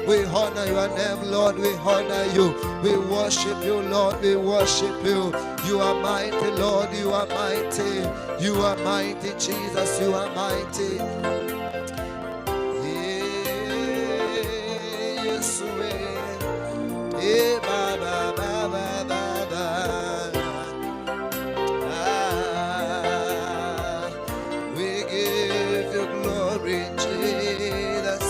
We honor your name, Lord. We honor you. We worship you, Lord. We worship you. You are mighty, Lord. You are mighty. You are mighty, Jesus. You are mighty. Yes, we. Ba, ba, ba, ba, ba, ba. Ah, we give you glory, Jesus.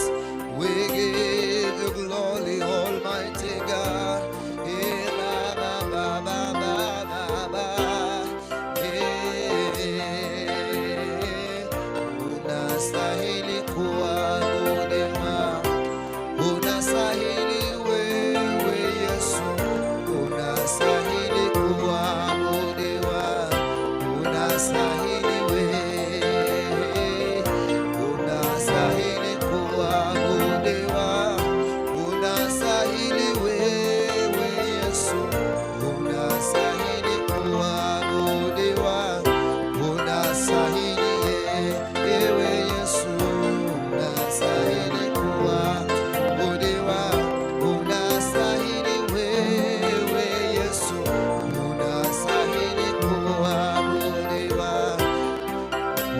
We give you glory, Almighty God. Ba, ba, ba, ba, ba, ba, ba. Unastahili kuabudiwa. Unastahili wewe Yesu, unastahili kuabudiwa, unastahili wewe, unastahili kuabudiwa, unastahili wewe Yesu, unastahili kuabudiwa, unastahili ewe Yesu, unastahili kuabudiwa, unastahili wewe Yesu, unastahili kuabudiwa.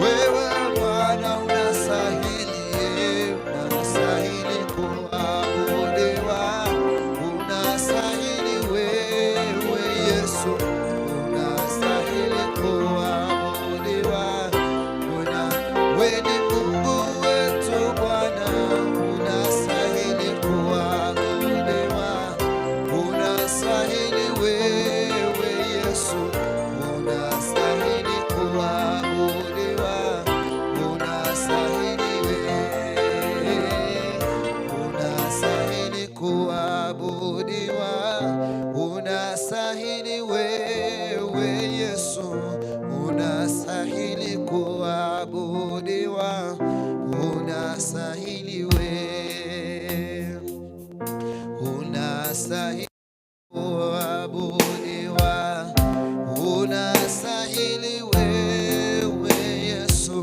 Wewe Bwana unastahili, unastahili kuabudiwa, unastahili wewe Yesu, unastahili kuabudiwa. Wewe ni Mungu wetu Bwana, unastahili kuabudiwa, unastahili wewe Yesu, unastahili kuabudiwa, unastahili wewe, unastahili kuabudiwa, unastahili wewe Yesu, unastahili kuabudiwa, unastahili wewe, unastahili kuabudiwa, unastahili wewe Yesu,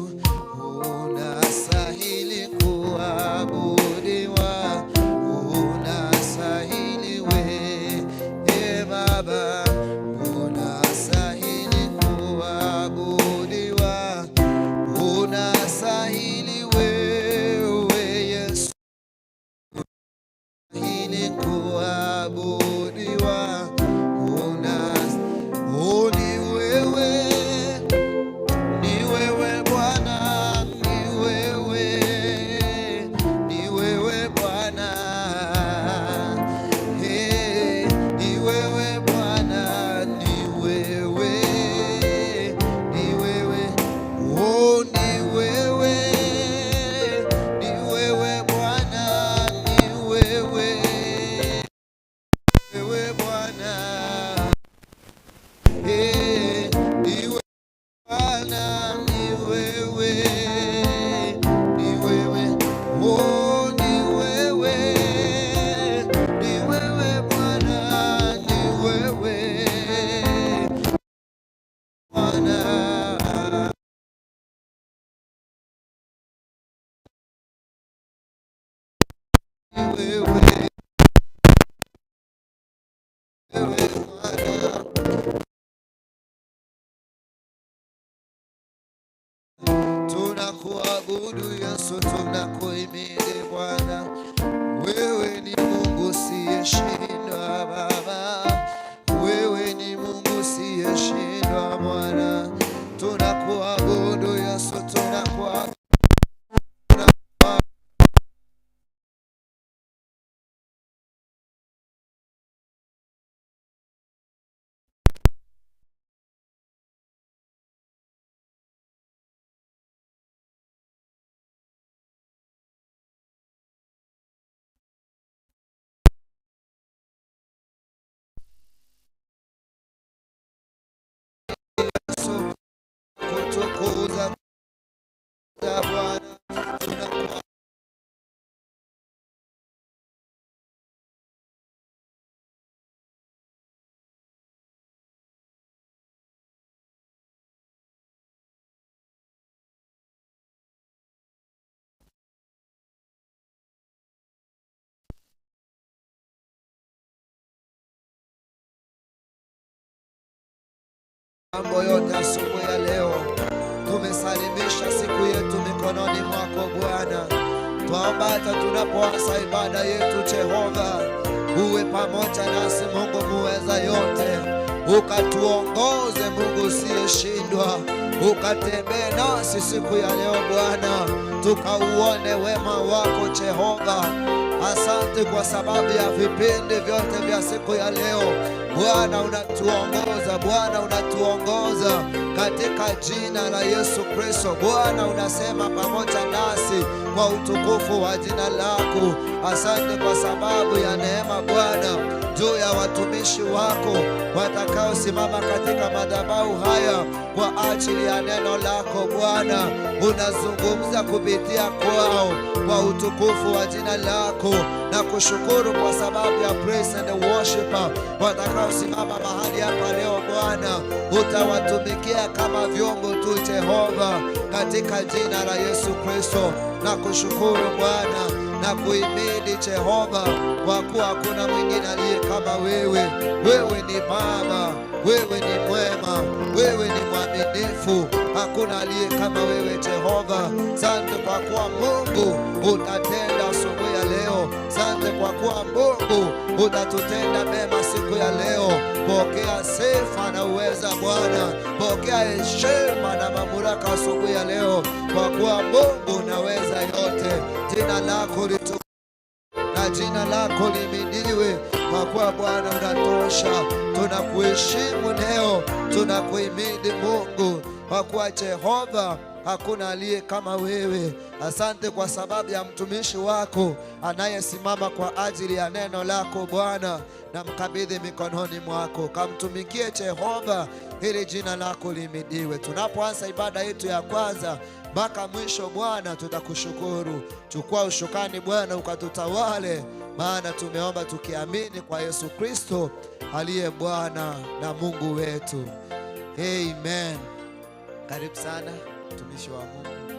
unastahili kuabudiwa, unastahili wewe Baba, unastahili kuabudiwa, unastahili wewe Yesu, unastahili kuabudiwa, ni wewe, ni wewe Bwana, ni wewe, ni wewe Bwana, hey, ni wewe Bwana, ni wewe, ni wewe, oh, ni wewe, ni wewe Bwana, ni wewe, wewe Bwana, hey, ni wewe Bwana, ni wewe, ni wewe, oh, ni wewe, ni wewe Bwana, ni wewe Bwana, ni wewe, wewe Bwana. Tunakuabudu Yesu, tunakuhimidi Bwana, wewe ni Mungu usiyeshindwa Baba, wewe ni Mungu usiyeshindwa Bwana, tunakuabudu Yesu, tunakuabudu. Yesu, kutukuza Bwana, tunakuabudu. Mambo yote asubuhi ya leo tumesalimisha siku yetu mikononi mwako Bwana. Twaomba hata tunapoanza ibada yetu, Jehova, uwe pamoja nasi, Mungu muweza yote, ukatuongoze Mungu usiyeshindwa, ukatembee nasi siku ya leo Bwana, tukauone wema wako Jehova. Asante kwa sababu ya vipindi vyote vya siku ya leo. Bwana unatuongoza, Bwana unatuongoza katika jina la Yesu Kristo. Bwana unasema pamoja nasi kwa utukufu wa jina lako. Asante kwa sababu ya neema Bwana juu ya watumishi wako watakaosimama katika madhabahu haya kwa ajili ya neno lako Bwana. Unazungumza kupitia kwao kwa utukufu wa jina lako, na kushukuru kwa sababu ya praise and worship watakaosimama mahali hapa leo Bwana, utawatumikia kama vyombo tu Jehova, katika jina la Yesu Kristo. Na kushukuru Bwana na kuhimidi Jehova, kwa kuwa hakuna mwingine aliye kama wewe. Wewe ni Baba, wewe ni mwema, wewe ni mwaminifu, hakuna aliye kama wewe Jehova. Sante kwa kuwa Mungu utatenda asubuhi ya leo. Sante kwa kuwa Mungu utatutenda mema siku ya leo. Pokea sifa na uweza Bwana, pokea heshima na mamlaka asubuhi ya leo, kwa kuwa Mungu unaweza yote. Jina lako litukuzwe na jina lako lihimidiwe, kwa kuwa Bwana unatosha. Tunakuheshimu leo, tunakuhimidi Mungu, kwa kuwa Jehova hakuna aliye kama wewe. Asante kwa sababu ya mtumishi wako anayesimama kwa ajili ya neno lako Bwana, na mkabidhi mikononi mwako, kamtumikie Jehova ili jina lako lihimidiwe. Tunapoanza ibada yetu ya kwanza mpaka mwisho, Bwana tutakushukuru. Chukua ushukani Bwana, ukatutawale, maana tumeomba tukiamini kwa Yesu Kristo aliye Bwana na Mungu wetu. Amen. Karibu sana mtumishi wa Mungu.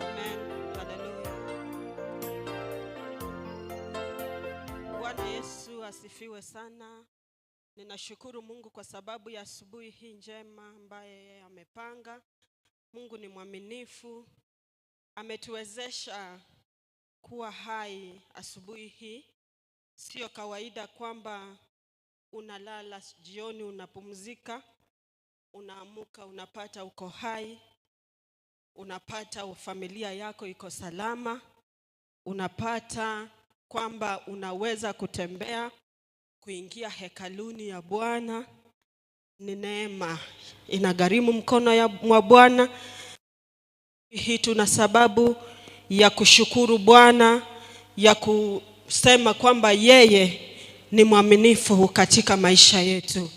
Amen. Haleluya. Bwana Yesu asifiwe sana. Ninashukuru Mungu kwa sababu ya asubuhi hii njema ambaye yeye amepanga. Mungu ni mwaminifu, ametuwezesha kuwa hai asubuhi hii. Sio kawaida kwamba unalala jioni, unapumzika, unaamuka, unapata uko hai, unapata familia yako iko salama, unapata kwamba unaweza kutembea kuingia hekaluni ya Bwana. Ni neema, inagharimu mkono mwa Bwana. Hii tuna sababu ya kushukuru Bwana, ya kusema kwamba yeye ni mwaminifu katika maisha yetu.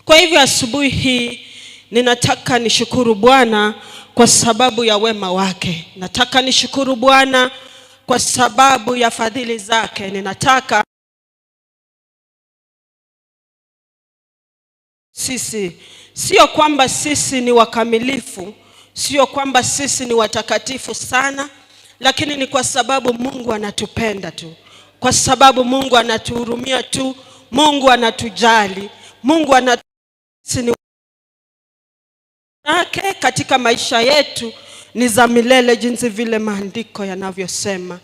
Kwa hivyo asubuhi hii ninataka nishukuru Bwana kwa sababu ya wema wake. Nataka nishukuru Bwana kwa sababu ya fadhili zake. Ninataka sisi, sio kwamba sisi ni wakamilifu, sio kwamba sisi ni watakatifu sana, lakini ni kwa sababu Mungu anatupenda tu, kwa sababu Mungu anatuhurumia tu, Mungu anatujali, Mungu sisi ni wake katika maisha yetu ni za milele, jinsi vile maandiko yanavyosema.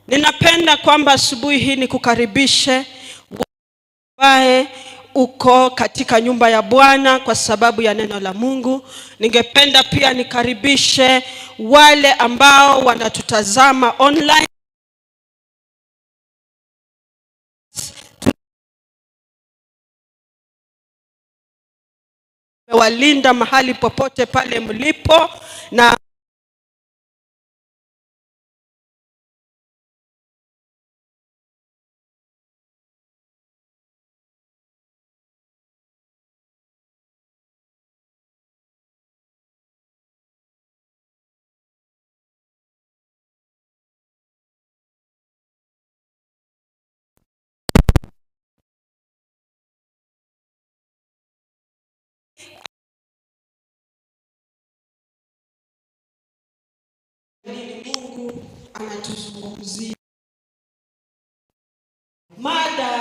Ninapenda kwamba asubuhi hii nikukaribishe ambaye uko katika nyumba ya Bwana kwa sababu ya neno la Mungu. Ningependa pia nikaribishe wale ambao wanatutazama online. Walinda mahali popote pale mlipo, na Nini Mungu anatuzungumzia. Mada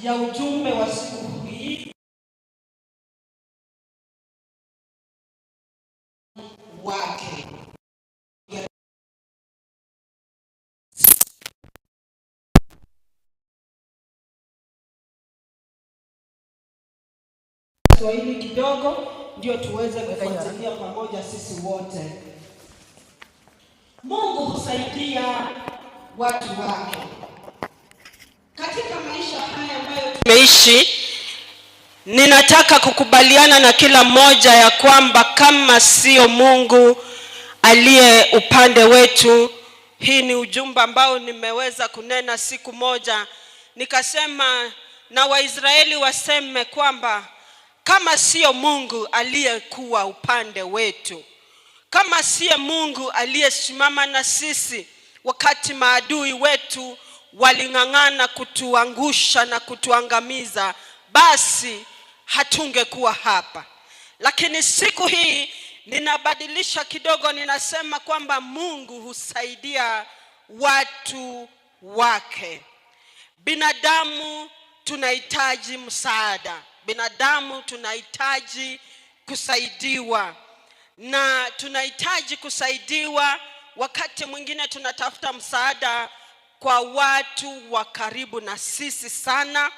ya ujumbe wa siku hii wake. Kiswahili kidogo ndio tuweze kufuatilia pamoja sisi wote. Mungu husaidia watu wake katika maisha haya ambayo tumeishi. Ninataka kukubaliana na kila mmoja ya kwamba kama sio Mungu aliye upande wetu, hii ni ujumbe ambao nimeweza kunena siku moja, nikasema na Waisraeli waseme kwamba kama sio Mungu aliyekuwa upande wetu, kama siye Mungu aliyesimama na sisi wakati maadui wetu waling'ang'ana kutuangusha na kutuangamiza, basi hatungekuwa hapa. Lakini siku hii ninabadilisha kidogo, ninasema kwamba Mungu husaidia watu wake. Binadamu tunahitaji msaada, binadamu tunahitaji kusaidiwa, na tunahitaji kusaidiwa. Wakati mwingine tunatafuta msaada kwa watu wa karibu na sisi sana,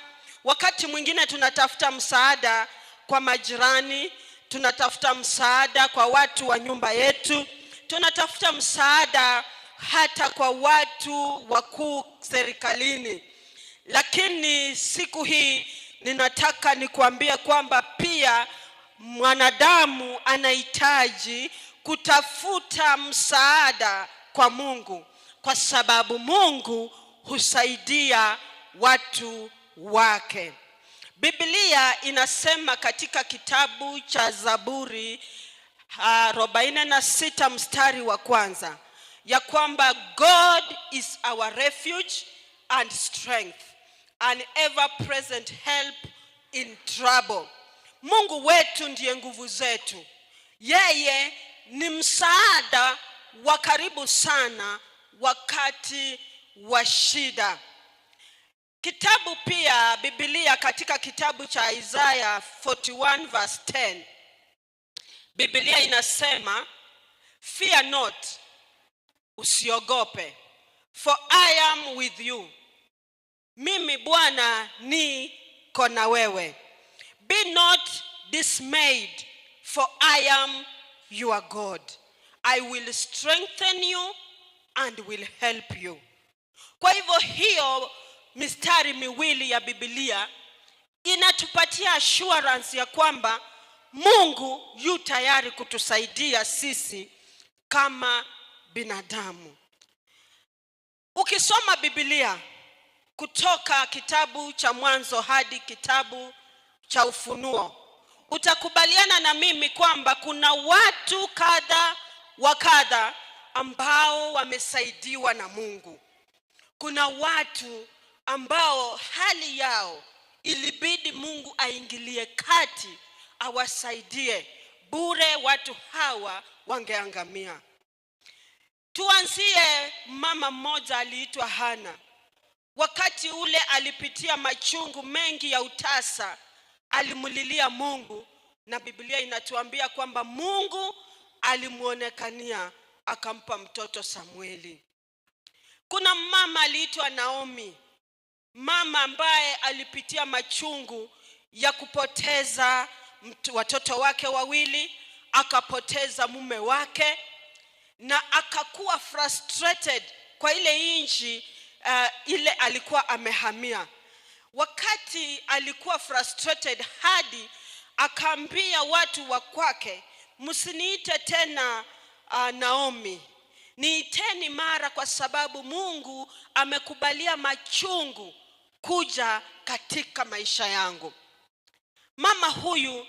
wakati mwingine tunatafuta msaada kwa majirani, tunatafuta msaada kwa watu wa nyumba yetu, tunatafuta msaada hata kwa watu wakuu serikalini. Lakini siku hii ninataka nikuambie kwamba pia mwanadamu anahitaji kutafuta msaada kwa Mungu, kwa sababu Mungu husaidia watu wake. Biblia inasema katika kitabu cha Zaburi 46 mstari wa kwanza ya kwamba God is our refuge and strength, an ever present help in trouble. Mungu wetu ndiye nguvu zetu, yeye ni msaada wa karibu sana wakati wa shida. Kitabu pia Biblia katika kitabu cha Isaya 41 verse 10, Biblia inasema, "Fear not," usiogope, "for I am with you." Mimi Bwana niko na wewe. "Be not dismayed, for I am your God. I will strengthen you and will help you." Kwa hivyo hiyo mistari miwili ya Biblia inatupatia assurance ya kwamba Mungu yu tayari kutusaidia sisi kama binadamu. Ukisoma Biblia kutoka kitabu cha Mwanzo hadi kitabu cha Ufunuo, utakubaliana na mimi kwamba kuna watu kadha wa kadha ambao wamesaidiwa na Mungu. Kuna watu ambao hali yao ilibidi Mungu aingilie kati awasaidie, bure watu hawa wangeangamia. Tuanzie mama mmoja aliitwa Hana. Wakati ule alipitia machungu mengi ya utasa, alimlilia Mungu na Biblia inatuambia kwamba Mungu alimuonekania akampa mtoto Samueli. Kuna mama aliitwa Naomi, mama ambaye alipitia machungu ya kupoteza watoto wake wawili, akapoteza mume wake na akakuwa frustrated kwa ile nchi ile alikuwa amehamia. Wakati alikuwa frustrated hadi akaambia watu wa kwake, "Msiniite tena Naomi, niiteni Mara, kwa sababu Mungu amekubalia machungu kuja katika maisha yangu." Mama huyu,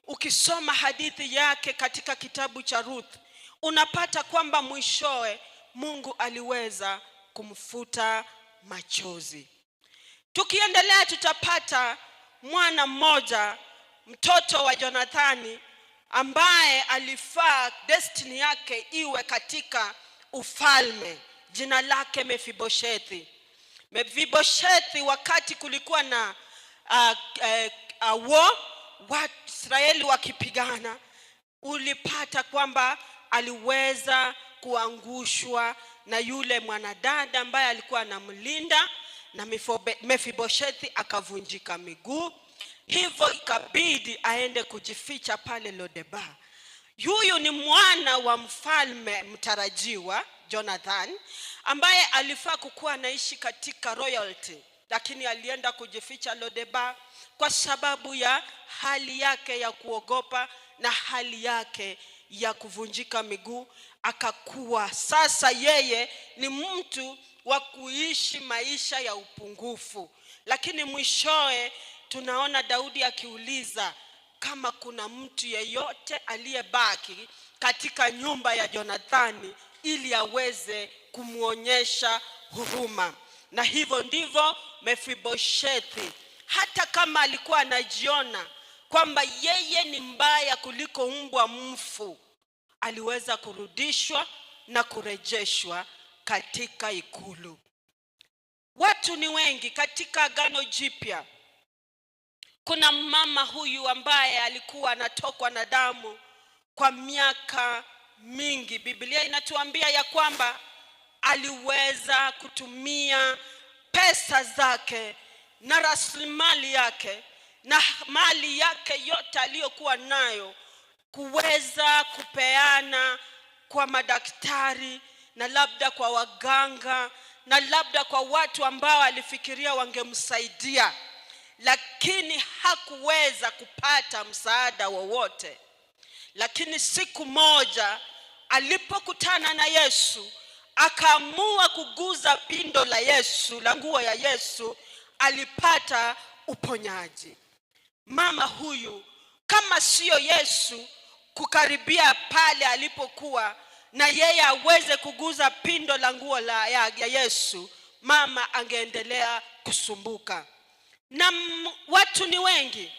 ukisoma hadithi yake katika kitabu cha Ruth, unapata kwamba mwishowe Mungu aliweza kumfuta machozi. Tukiendelea tutapata mwana mmoja, mtoto wa Jonathani, ambaye alifaa destiny yake iwe katika ufalme, jina lake Mefiboshethi. Mefiboshethi, wakati kulikuwa na war, Waisraeli wakipigana, ulipata kwamba aliweza kuangushwa na yule mwanadada ambaye alikuwa anamlinda na Mefiboshethi akavunjika miguu, hivyo ikabidi aende kujificha pale Lodeba. Huyu ni mwana wa mfalme mtarajiwa Jonathan, ambaye alifaa kukuwa anaishi katika royalty, lakini alienda kujificha Lodeba kwa sababu ya hali yake ya kuogopa na hali yake ya kuvunjika miguu. Akakuwa sasa yeye ni mtu wa kuishi maisha ya upungufu, lakini mwishowe tunaona Daudi akiuliza kama kuna mtu yeyote aliyebaki katika nyumba ya Jonathani ili aweze kumwonyesha huruma. Na hivyo ndivyo Mefiboshethi, hata kama alikuwa anajiona kwamba yeye ni mbaya kuliko mbwa mfu, aliweza kurudishwa na kurejeshwa katika ikulu. Watu ni wengi katika Agano Jipya. Kuna mama huyu ambaye alikuwa anatokwa na damu kwa miaka mingi. Biblia inatuambia ya kwamba aliweza kutumia pesa zake na rasilimali yake na mali yake yote aliyokuwa nayo kuweza kupeana kwa madaktari na labda kwa waganga na labda kwa watu ambao alifikiria wangemsaidia, lakini hakuweza kupata msaada wowote. Lakini siku moja alipokutana na Yesu, akaamua kuguza pindo la Yesu, la nguo ya Yesu, alipata uponyaji. Mama huyu, kama siyo Yesu kukaribia pale alipokuwa na yeye aweze kuguza pindo la nguo ya Yesu, mama angeendelea kusumbuka. Na watu ni wengi.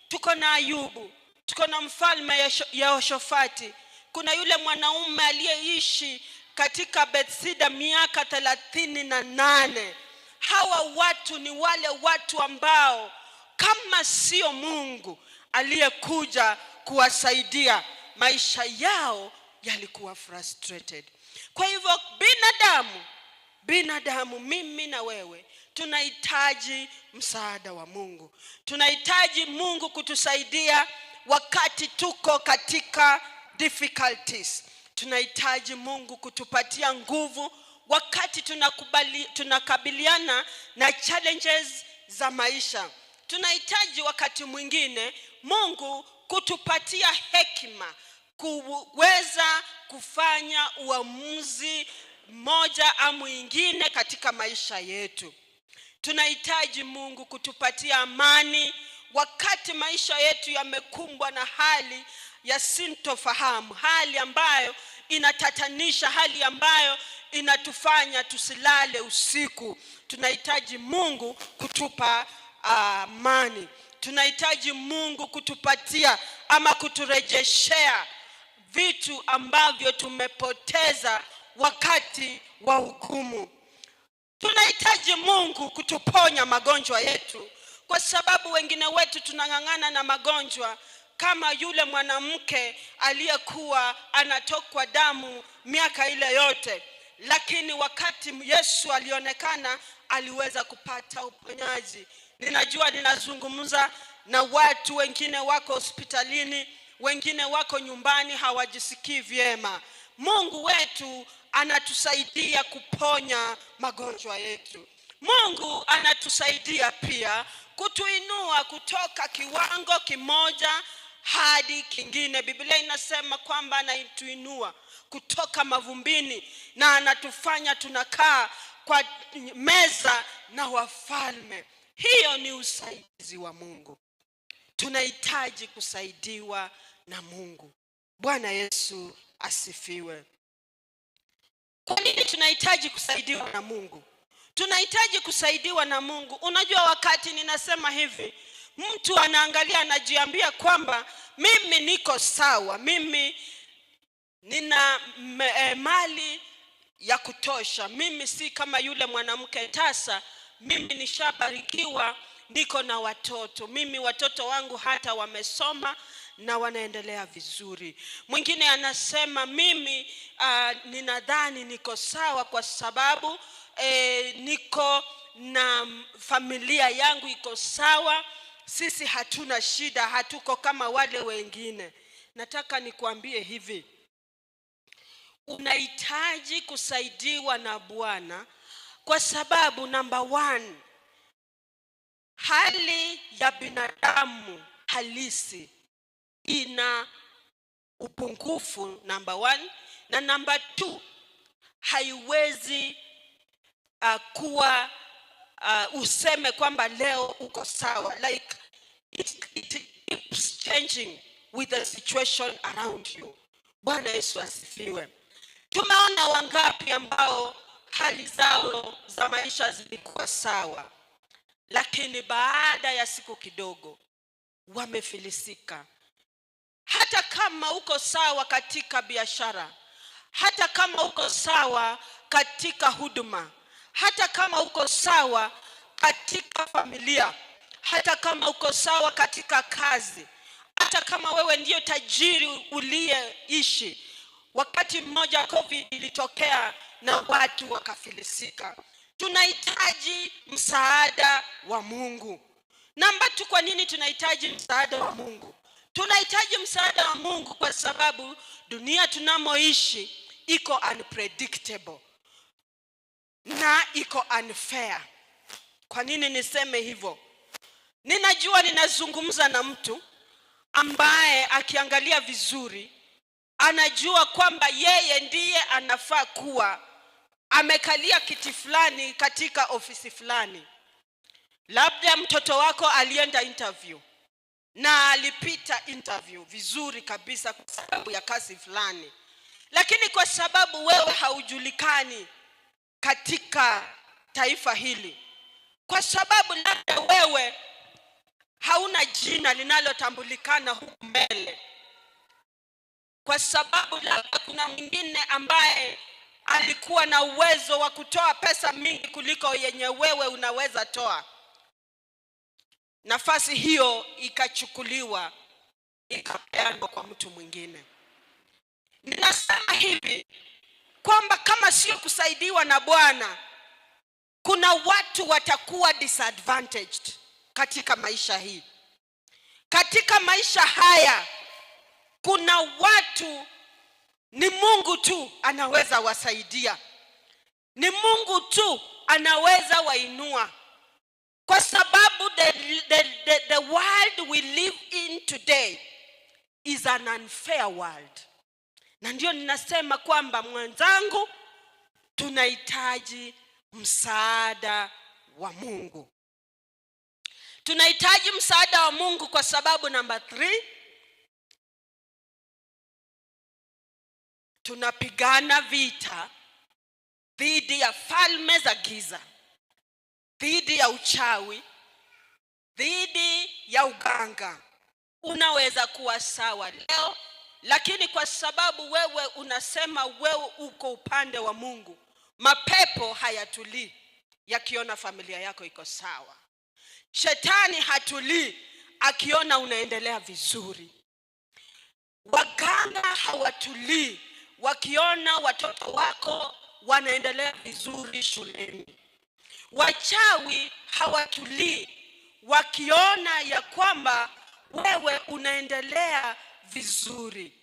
Tuko na Ayubu, tuko na mfalme Yehoshafati, kuna yule mwanaume aliyeishi katika Bethsaida miaka 38. Hawa watu ni wale watu ambao kama sio Mungu aliyekuja kuwasaidia, maisha yao yalikuwa frustrated. Kwa hivyo binadamu, binadamu, mimi na wewe tunahitaji msaada wa Mungu. Tunahitaji Mungu kutusaidia wakati tuko katika difficulties. Tunahitaji Mungu kutupatia nguvu wakati tunakabiliana na challenges za maisha. Tunahitaji wakati mwingine Mungu kutupatia hekima kuweza kufanya uamuzi mmoja au mwingine katika maisha yetu. Tunahitaji Mungu kutupatia amani wakati maisha yetu yamekumbwa na hali ya sintofahamu, hali ambayo inatatanisha, hali ambayo inatufanya tusilale usiku. Tunahitaji Mungu kutupa amani. Tunahitaji Mungu kutupatia ama kuturejeshea vitu ambavyo tumepoteza wakati wa hukumu. Tunahitaji Mungu kutuponya magonjwa yetu, kwa sababu wengine wetu tunang'ang'ana na magonjwa kama yule mwanamke aliyekuwa anatokwa damu miaka ile yote, lakini wakati Yesu alionekana aliweza kupata uponyaji. Ninajua ninazungumza na watu wengine wako hospitalini, wengine wako nyumbani hawajisikii vyema. Mungu wetu anatusaidia kuponya magonjwa yetu. Mungu anatusaidia pia kutuinua kutoka kiwango kimoja hadi kingine. Biblia inasema kwamba anatuinua kutoka mavumbini na anatufanya tunakaa kwa meza na wafalme. Hiyo ni usaidizi wa Mungu. Tunahitaji kusaidiwa na Mungu. Bwana Yesu asifiwe. Kwa nini tunahitaji kusaidiwa na Mungu? Tunahitaji kusaidiwa na Mungu. Unajua, wakati ninasema hivi, mtu anaangalia anajiambia kwamba mimi niko sawa, mimi nina mali ya kutosha. Mimi si kama yule mwanamke tasa, mimi nishabarikiwa, niko na watoto. Mimi watoto wangu hata wamesoma na wanaendelea vizuri. Mwingine anasema mimi ninadhani niko sawa kwa sababu niko na familia yangu iko sawa, sisi hatuna shida, hatuko kama wale wengine. Nataka nikuambie hivi, unahitaji kusaidiwa na Bwana kwa sababu number one, hali ya binadamu halisi ina upungufu, number one, na number two, haiwezi kuwa useme kwamba leo uko sawa. Like it keeps changing with the situation around you. Bwana Yesu asifiwe. Tumeona wangapi ambao hali zao za maisha zilikuwa sawa, lakini baada ya siku kidogo wamefilisika. Hata kama uko sawa katika biashara, hata kama uko sawa katika huduma, hata kama uko sawa katika familia, hata kama uko sawa katika kazi, hata kama wewe ndiyo tajiri uliyeishi. Wakati mmoja COVID ilitokea na watu wakafilisika. Tunahitaji msaada wa Mungu. Namba 2, kwa nini tunahitaji msaada wa Mungu? Tunahitaji msaada wa Mungu kwa sababu dunia tunamoishi iko unpredictable na iko unfair. Kwa nini niseme hivyo? Ninajua ninazungumza na mtu ambaye akiangalia vizuri anajua kwamba yeye ndiye anafaa kuwa amekalia kiti fulani katika ofisi fulani. Labda mtoto wako alienda interview na alipita interview vizuri kabisa kwa sababu ya kazi fulani, lakini kwa sababu wewe haujulikani katika taifa hili, kwa sababu labda wewe hauna jina linalotambulikana huku mbele, kwa sababu labda kuna mwingine ambaye alikuwa na uwezo wa kutoa pesa mingi kuliko yenye wewe unaweza toa, nafasi hiyo ikachukuliwa ikapeanwa kwa mtu mwingine. Ninasema hivi kwamba kama sio kusaidiwa na Bwana, kuna watu watakuwa disadvantaged katika maisha hii. Katika maisha haya kuna watu ni Mungu tu anaweza wasaidia, ni Mungu tu anaweza wainua, kwa sababu the world we live in today is an unfair world. Na ndio ninasema kwamba mwenzangu, tunahitaji msaada wa Mungu. Tunahitaji msaada wa Mungu kwa sababu namba 3, tunapigana vita dhidi ya falme za giza, dhidi ya uchawi, dhidi ya uganga. Unaweza kuwa sawa leo, lakini kwa sababu wewe unasema wewe uko upande wa Mungu, mapepo hayatulii yakiona familia yako iko sawa. Shetani hatulii akiona unaendelea vizuri. Waganga hawatulii wakiona watoto wako wanaendelea vizuri shuleni. Wachawi hawatulii wakiona ya kwamba wewe unaendelea vizuri.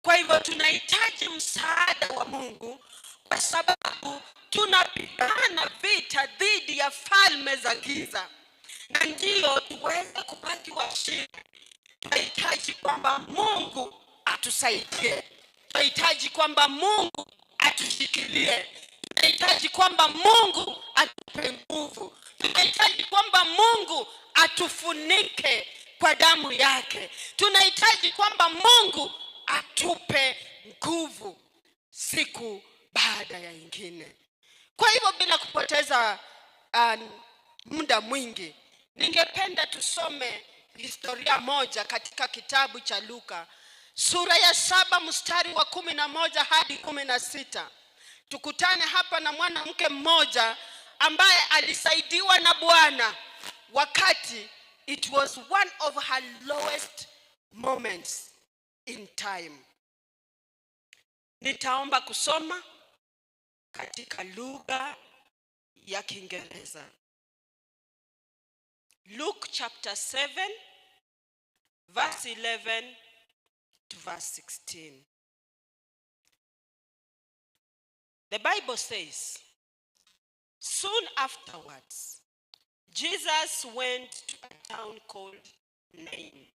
Kwa hivyo tunahitaji msaada wa Mungu kwa sababu tunapigana vita dhidi ya falme za giza, na ndio tuweze kubaki washindi. Tunahitaji kwamba Mungu atusaidie, tunahitaji kwamba Mungu atushikilie, tunahitaji kwamba Mungu atupe nguvu, tunahitaji kwamba Mungu atufunike kwa damu yake, tunahitaji kwamba Mungu atupe nguvu siku baada ya ingine. Kwa hivyo bila kupoteza muda mwingi, ningependa tusome historia moja katika kitabu cha Luka sura ya 7 mstari wa 11 hadi 16. Tukutane hapa na mwanamke mmoja ambaye alisaidiwa na Bwana wakati it was one of her lowest moments in time. Nitaomba kusoma katika lugha ya Kiingereza. Luke chapter 7 verse 11 to verse 16. The Bible says, "Soon afterwards, Jesus went to a town called Nain,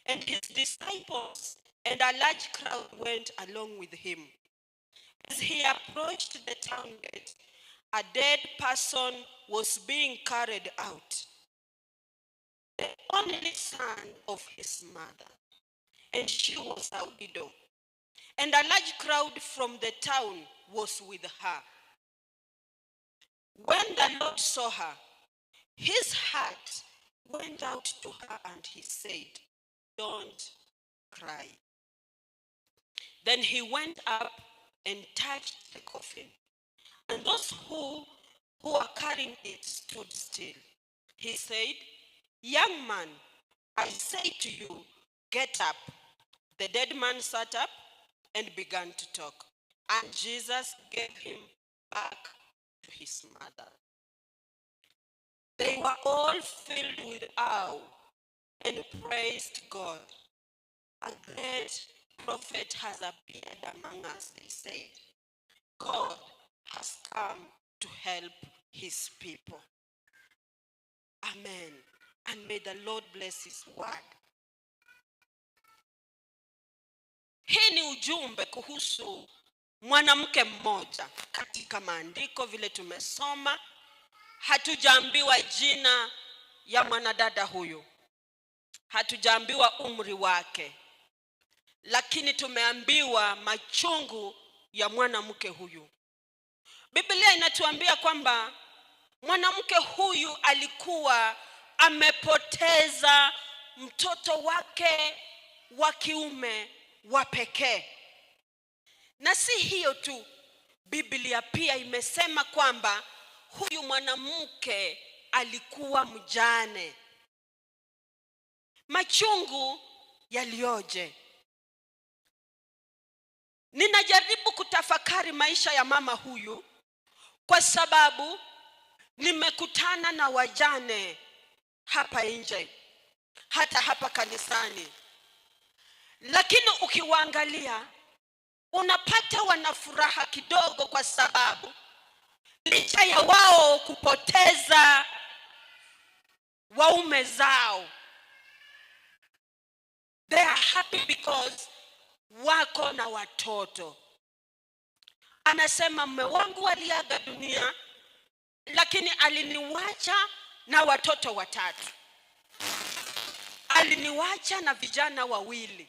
and his disciples and a large crowd went along with him. As he approached the town gate, a dead person was being carried out, the only son of his mother, and she was a widow. And a large crowd from the town was with her. When the Lord saw her, his heart went out to her and he said, 'Don't cry.' Then he went up and touched the coffin. And those who were carrying it stood still. He said, 'Young man, I say to you, get up.' The dead man sat up and began to talk. And Jesus gave him back to his mother. They were all filled with awe and praised God. 'A great prophet has appeared among us,' they said. 'God has come to help his people.'" Amen. And may the Lord bless his word. Hii ni ujumbe kuhusu mwanamke mmoja katika maandiko vile tumesoma. Hatujaambiwa jina ya mwanadada huyu, hatujaambiwa umri wake, lakini tumeambiwa machungu ya mwanamke huyu. Biblia inatuambia kwamba mwanamke huyu alikuwa amepoteza mtoto wake wa kiume wa pekee. Na si hiyo tu, Biblia pia imesema kwamba huyu mwanamke alikuwa mjane. Machungu yaliyoje! Ninajaribu kutafakari maisha ya mama huyu kwa sababu nimekutana na wajane hapa nje, hata hapa kanisani, lakini ukiwaangalia unapata wana furaha kidogo, kwa sababu licha ya wao kupoteza waume zao, they are happy because wako na watoto. Anasema, "Mme wangu aliaga dunia, lakini aliniwacha na watoto watatu, aliniwacha na vijana wawili."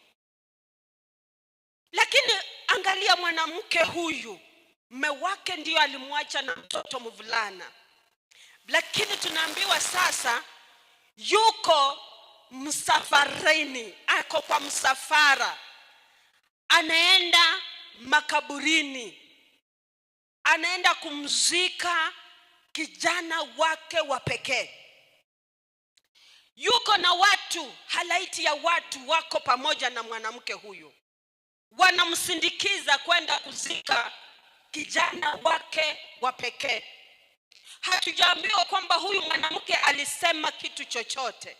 Lakini angalia mwanamke huyu, mme wake ndiyo alimwacha na mtoto mvulana, lakini tunaambiwa sasa yuko msafarini, ako kwa msafara, anaenda makaburini, anaenda kumzika kijana wake wa pekee. Yuko na watu, halaiki ya watu wako pamoja na mwanamke huyu, wanamsindikiza kwenda kuzika kijana wake wa pekee. Hatujaambiwa kwamba huyu mwanamke alisema kitu chochote.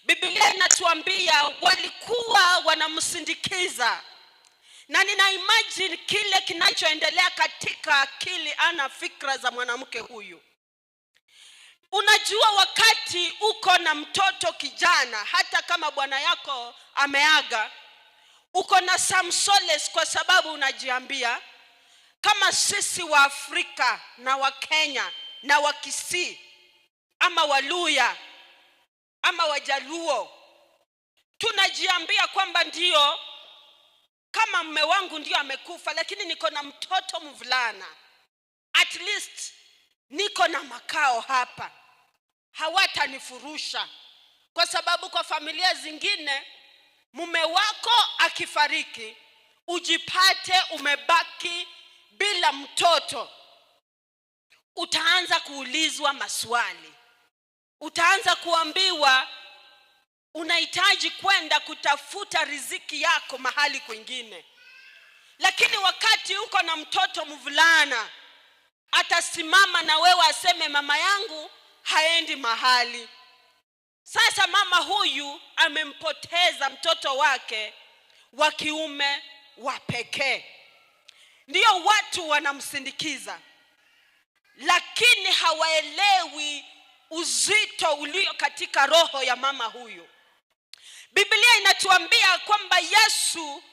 Biblia inatuambia walikuwa wanamsindikiza, na nina imagine kile kinachoendelea katika akili ana fikra za mwanamke huyu. Unajua, wakati uko na mtoto kijana, hata kama bwana yako ameaga, uko na some solace, kwa sababu unajiambia kama sisi wa Afrika na wa Kenya na wa Kisii ama Waluya ama Wajaluo, tunajiambia kwamba ndio kama mme wangu ndio amekufa, lakini niko na mtoto mvulana, at least niko na makao hapa, hawatanifurusha. Kwa sababu kwa familia zingine mume wako akifariki, ujipate umebaki bila mtoto, utaanza kuulizwa maswali, utaanza kuambiwa unahitaji kwenda kutafuta riziki yako mahali kwingine. Lakini wakati uko na mtoto mvulana, atasimama na wewe aseme, "Mama yangu haendi mahali." Sasa mama huyu amempoteza mtoto wake wa kiume wa pekee, ndiyo watu wanamsindikiza, lakini hawaelewi uzito ulio katika roho ya mama huyu. Biblia inatuambia kwamba Yesu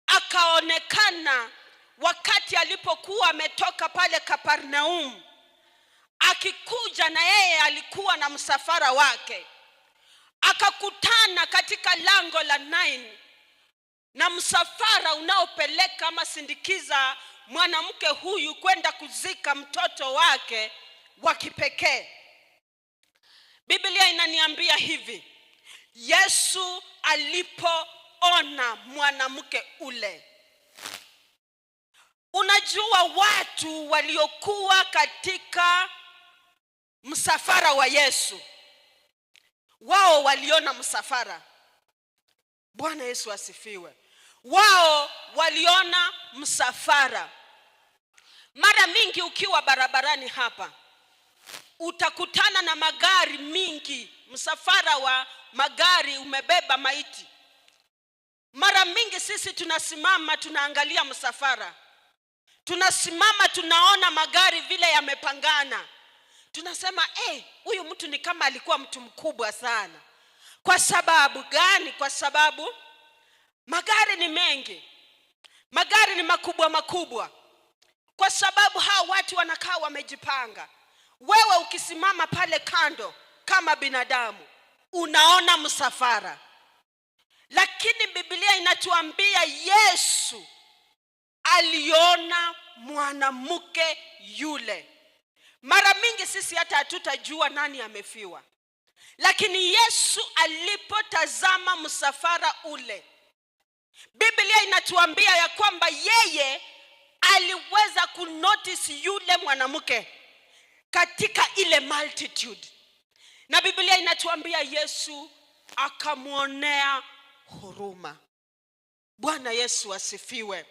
akaonekana wakati alipokuwa ametoka pale Kapernaum akikuja, na yeye alikuwa na msafara wake, akakutana katika lango la Nain na msafara unaopeleka ama sindikiza mwanamke huyu kwenda kuzika mtoto wake wa kipekee. Biblia inaniambia hivi, Yesu alipoona mwanamke ule, unajua watu waliokuwa katika msafara wa Yesu, wao waliona msafara. Bwana Yesu asifiwe. Wao waliona msafara. Mara mingi ukiwa barabarani hapa utakutana na magari mingi, msafara wa magari umebeba maiti. Mara mingi sisi tunasimama tunaangalia msafara, tunasimama tunaona magari vile yamepangana, tunasema, "Huyu mtu ni kama alikuwa mtu mkubwa sana." Kwa sababu gani? Kwa sababu magari ni mengi, magari ni makubwa makubwa, kwa sababu hawa watu wanakaa wamejipanga. Wewe ukisimama pale kando kama binadamu unaona msafara, lakini Biblia inatuambia Yesu aliona mwanamke yule. Mara mingi sisi hata hatutajua nani amefiwa, lakini Yesu alipotazama msafara ule, Biblia inatuambia ya kwamba yeye aliweza kunotice yule mwanamke katika ile multitude, na Biblia inatuambia Yesu akamwonea huruma. Bwana Yesu asifiwe.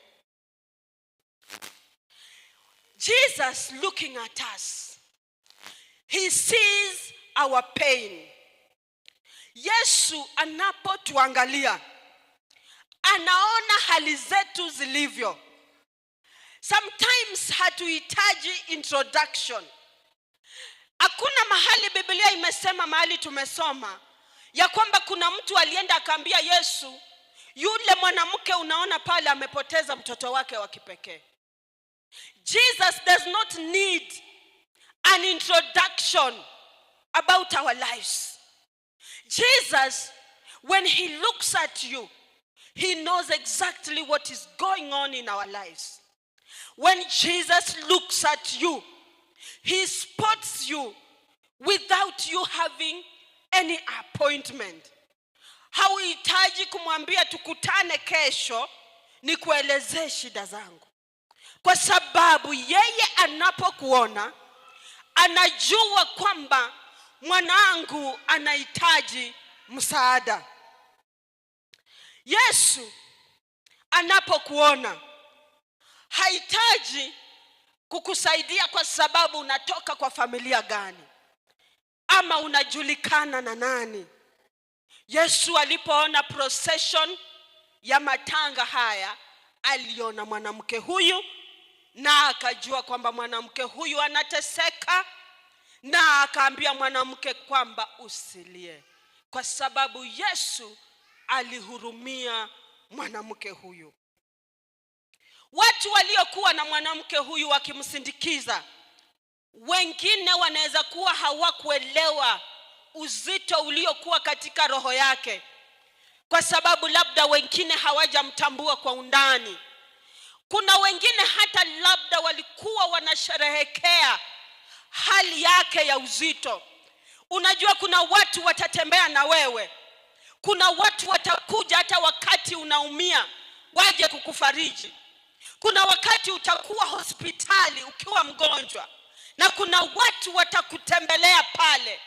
Jesus looking at us, he sees our pain. Yesu anapotuangalia anaona hali zetu zilivyo. Sometimes hatuhitaji introduction. Hakuna mahali Biblia imesema, mahali tumesoma ya kwamba kuna mtu alienda akaambia Yesu, "Yule mwanamke unaona pale amepoteza mtoto wake wa kipekee." Jesus does not need an introduction about our lives. Jesus, when he looks at you, he knows exactly what is going on in our lives. When Jesus looks at you, he spots you without you having any appointment. Hauhitaji kumwambia, "Tukutane kesho nikuelezee shida zangu," kwa sababu yeye anapokuona anajua kwamba mwanangu anahitaji msaada. Yesu anapokuona hahitaji kukusaidia kwa sababu unatoka kwa familia gani ama unajulikana na nani. Yesu alipoona procession ya matanga haya, aliona mwanamke huyu na akajua kwamba mwanamke huyu anateseka, na akaambia mwanamke kwamba usilie, kwa sababu Yesu alihurumia mwanamke huyu. Watu waliokuwa na mwanamke huyu wakimsindikiza, wengine wanaweza kuwa hawakuelewa uzito uliokuwa katika roho yake, kwa sababu labda wengine hawajamtambua kwa undani. Kuna wengine hata labda walikuwa wanasherehekea hali yake ya uzito. Unajua, kuna watu watatembea na wewe, kuna watu watakuja hata wakati unaumia, waje kukufariji. Kuna wakati utakuwa hospitali ukiwa mgonjwa, na kuna watu watakutembelea pale,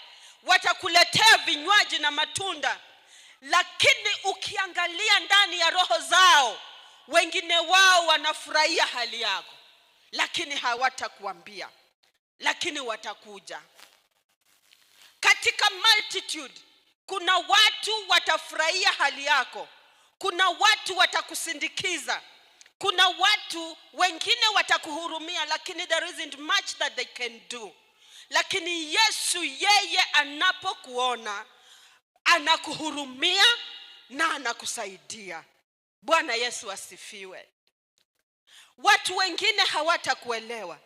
watakuletea vinywaji na matunda, lakini ukiangalia ndani ya roho zao, wengine wao wanafurahia hali yako, lakini hawatakuambia, lakini watakuja. Katika multitude kuna watu watafurahia hali yako, kuna watu watakusindikiza, kuna watu wengine watakuhurumia, lakini there isn't much that they can do. Lakini Yesu yeye anapokuona anakuhurumia na anakusaidia. Bwana Yesu asifiwe. Watu wengine hawatakuelewa,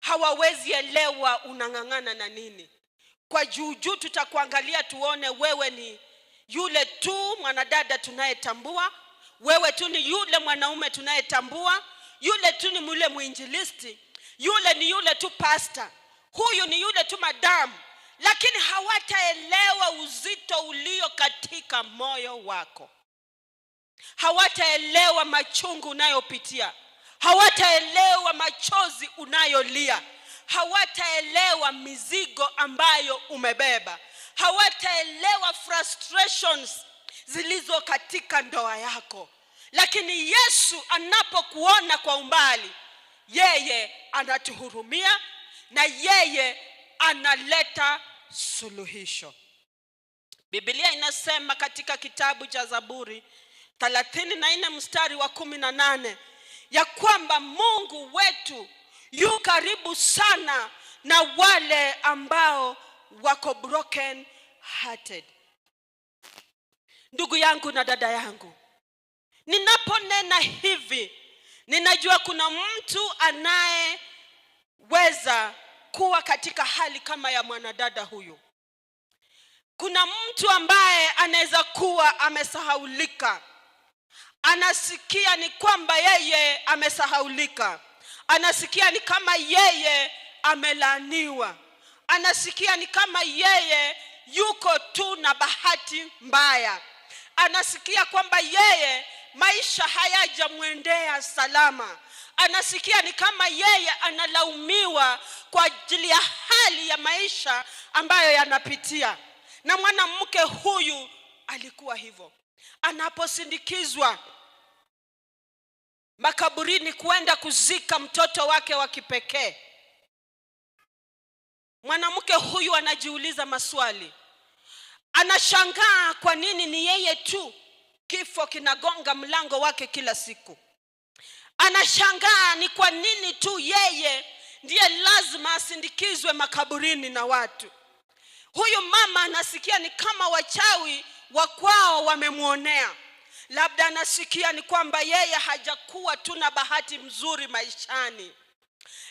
hawawezi elewa unang'ang'ana na nini. Kwa juujuu tutakuangalia tuone wewe ni yule tu mwanadada tunayetambua, wewe tu ni yule mwanaume tunayetambua, yule tu ni yule mwinjilisti, yule ni yule tu pasta, huyu ni yule tu madamu, lakini hawataelewa uzito ulio katika moyo wako, hawataelewa machungu unayopitia, hawataelewa machozi unayolia, hawataelewa mizigo ambayo umebeba, hawataelewa frustrations zilizo katika ndoa yako. Lakini Yesu anapokuona kwa umbali, yeye anatuhurumia na yeye analeta suluhisho. Biblia inasema katika kitabu cha Zaburi 34 mstari wa 18 ya kwamba Mungu wetu yu karibu sana na wale ambao wako broken hearted. Ndugu yangu na dada yangu, ninaponena hivi, ninajua kuna mtu anayeweza kuwa katika hali kama ya mwanadada huyu. Kuna mtu ambaye anaweza kuwa amesahaulika, anasikia ni kwamba yeye amesahaulika, anasikia ni kama yeye amelaaniwa, anasikia ni kama yeye yuko tu na bahati mbaya, anasikia kwamba yeye maisha hayajamwendea salama, anasikia ni kama yeye analaumiwa kwa ajili ya hali ya maisha ambayo yanapitia. Na mwanamke huyu alikuwa hivyo, anaposindikizwa makaburini kwenda kuzika mtoto wake wa kipekee, mwanamke huyu anajiuliza maswali, anashangaa kwa nini ni yeye tu kifo kinagonga mlango wake kila siku. Anashangaa ni kwa nini tu yeye ndiye lazima asindikizwe makaburini na watu. Huyu mama anasikia ni kama wachawi wa kwao wamemwonea. Labda anasikia ni kwamba yeye hajakuwa tu na bahati mzuri maishani.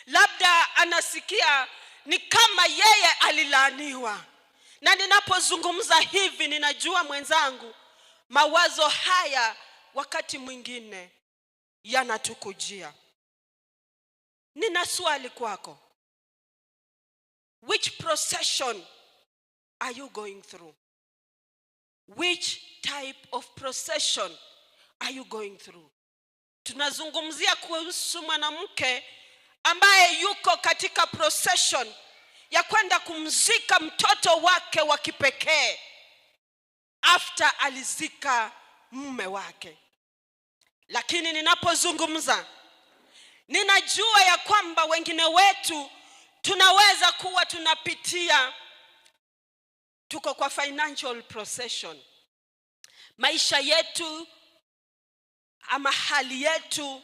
Labda anasikia ni kama yeye alilaaniwa. Na ninapozungumza hivi, ninajua mwenzangu, mawazo haya wakati mwingine yanatukujia. Nina swali kwako. Which procession are you going through? Which type of procession are you going through? Tunazungumzia kuhusu mwanamke ambaye yuko katika procession ya kwenda kumzika mtoto wake wa kipekee after alizika mume wake. Lakini ninapozungumza, ninajua ya kwamba wengine wetu tunaweza kuwa tunapitia, tuko kwa financial procession. Maisha yetu ama hali yetu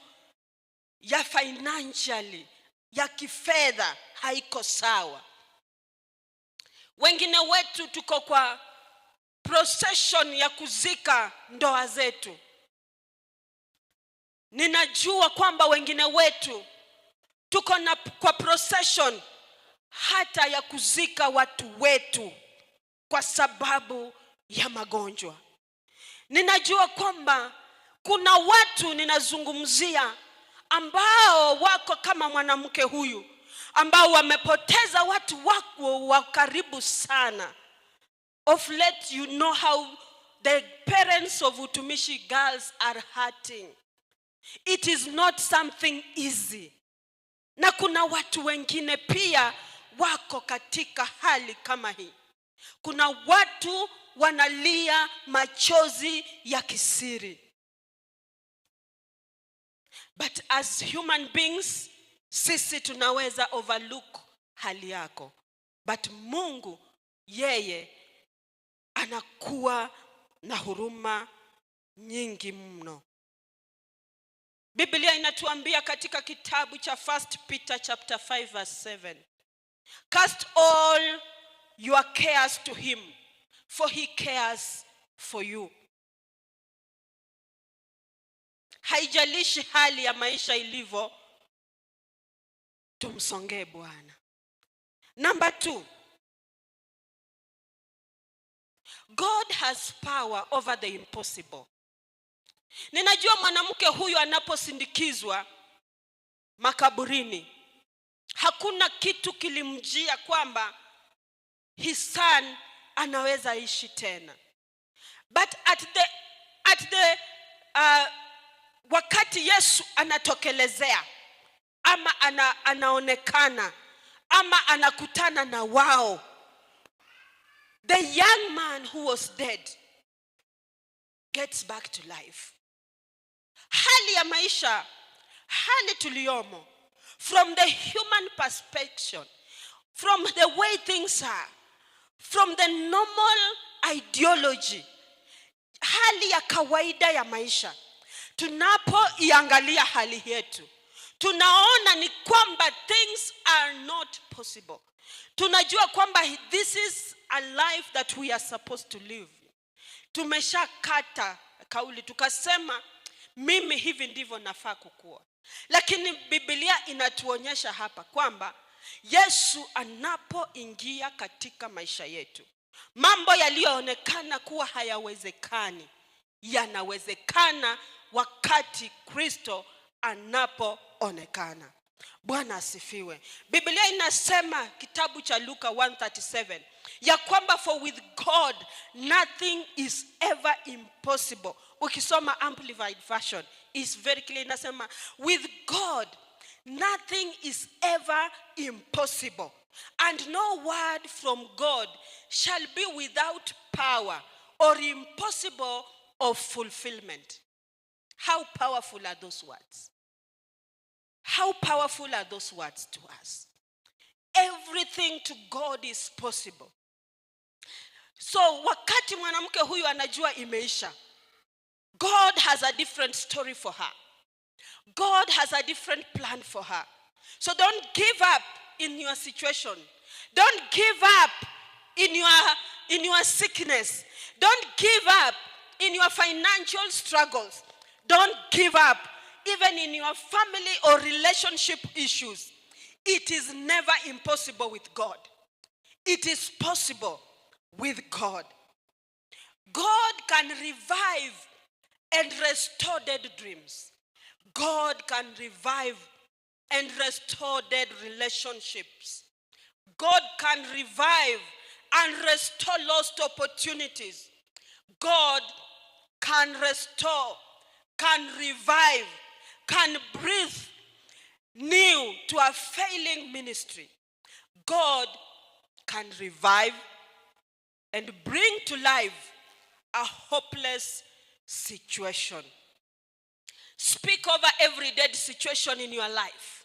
ya financially, ya kifedha haiko sawa. Wengine wetu tuko kwa procession ya kuzika ndoa zetu. Ninajua kwamba wengine wetu tuko na kwa procession hata ya kuzika watu wetu kwa sababu ya magonjwa. Ninajua kwamba kuna watu ninazungumzia ambao wako kama mwanamke huyu, ambao wamepoteza watu wako wa karibu sana. Of late, you know how the parents of Utumishi girls are hurting. It is not something easy. Na kuna watu wengine pia wako katika hali kama hii. Kuna watu wanalia machozi ya kisiri. But as human beings, sisi tunaweza overlook hali yako, but Mungu yeye anakuwa na huruma nyingi mno. Biblia inatuambia katika kitabu cha First Peter chapter 5 verse 7, "Cast all your cares to him, for he cares for you." Haijalishi hali ya maisha ilivyo, tumsongee Bwana. Number two, God has power over the impossible. Ninajua mwanamke huyu anaposindikizwa makaburini, hakuna kitu kilimjia kwamba his son anaweza ishi tena. But at the wakati Yesu anatokelezea ama anaonekana ama anakutana na wao, the young man who was dead gets back to life. Hali ya maisha, hali tuliyomo, from the human perspective, from the way things are, from the normal ideology, hali ya kawaida ya maisha, tunapoiangalia hali yetu, tunaona ni kwamba things are not possible. Tunajua kwamba this is a life that we are supposed to live. Tumeshakata kauli tukasema, "Mimi hivi ndivyo nafaa kukua." Lakini Biblia inatuonyesha hapa kwamba Yesu anapoingia katika maisha yetu, mambo yaliyoonekana kuwa hayawezekani yanawezekana wakati Kristo anapoonekana. Bwana asifiwe. Biblia inasema, kitabu cha Luka 137, ya kwamba for with God nothing is ever impossible. Ukisoma Amplified Version is very clear, inasema with God nothing is ever impossible, and no word from God shall be without power or impossible of fulfillment. How powerful are those words? How powerful are those words to us? Everything to God is possible. So wakati mwanamke huyu anajua imeisha, God has a different story for her. God has a different plan for her. So don't give up in your situation. Don't give up in your sickness. Don't give up in your financial struggles. Don't give up even in your family or relationship issues. It is never impossible with God. It is possible with God. God can revive and restore dead dreams. God can revive and restore dead relationships. God can revive and restore lost opportunities. God can restore, can revive, can breathe new to a failing ministry. God can revive and bring to life a hopeless situation. Speak over every dead situation in your life.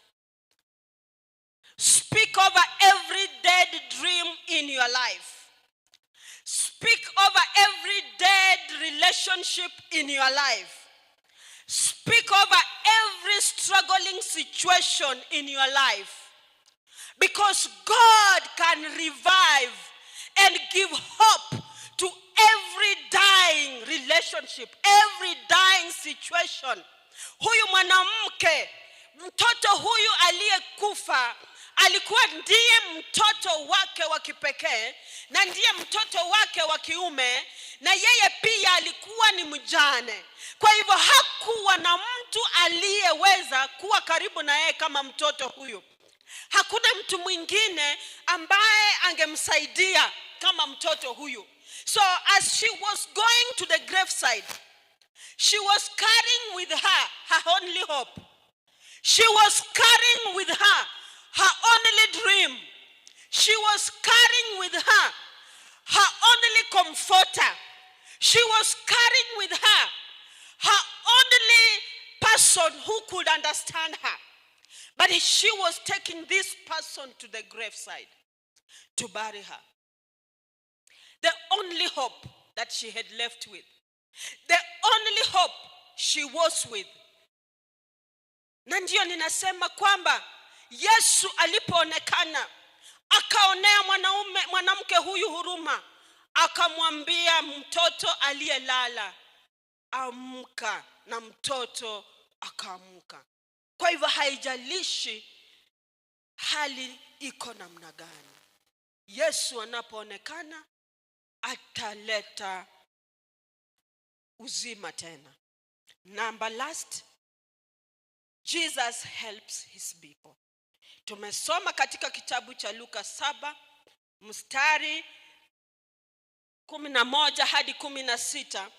Speak over every dead dream in your life. Speak over every dead relationship in your life. Speak over every struggling situation in your life. Because God can revive and give hope to every dying relationship, every dying situation. Huyu mwanamke, mtoto huyu aliyekufa alikuwa ndiye mtoto wake wa kipekee na ndiye mtoto wake wa kiume, na yeye pia alikuwa ni mjane. Kwa hivyo hakuwa na mtu aliyeweza kuwa karibu na yeye kama mtoto huyu. Hakuna mtu mwingine ambaye angemsaidia kama mtoto huyu. So as she was going to the graveside, She was carrying with her her only hope. She was carrying with her her only dream. She was carrying with her her only comforter. She was carrying with her her only person who could understand her. But she was taking this person to the graveside to bury her. The only hope that she had left with, the only hope she was with. Na ndiyo ninasema kwamba Yesu alipoonekana akaonea mwanaume mwanamke huyu huruma, akamwambia mtoto aliyelala, "Amka," na mtoto akaamka. Kwa hivyo haijalishi hali iko namna gani, Yesu anapoonekana ataleta uzima tena. Number last, Jesus helps his people. Tumesoma katika kitabu cha Luka 7 mstari 11 hadi 16,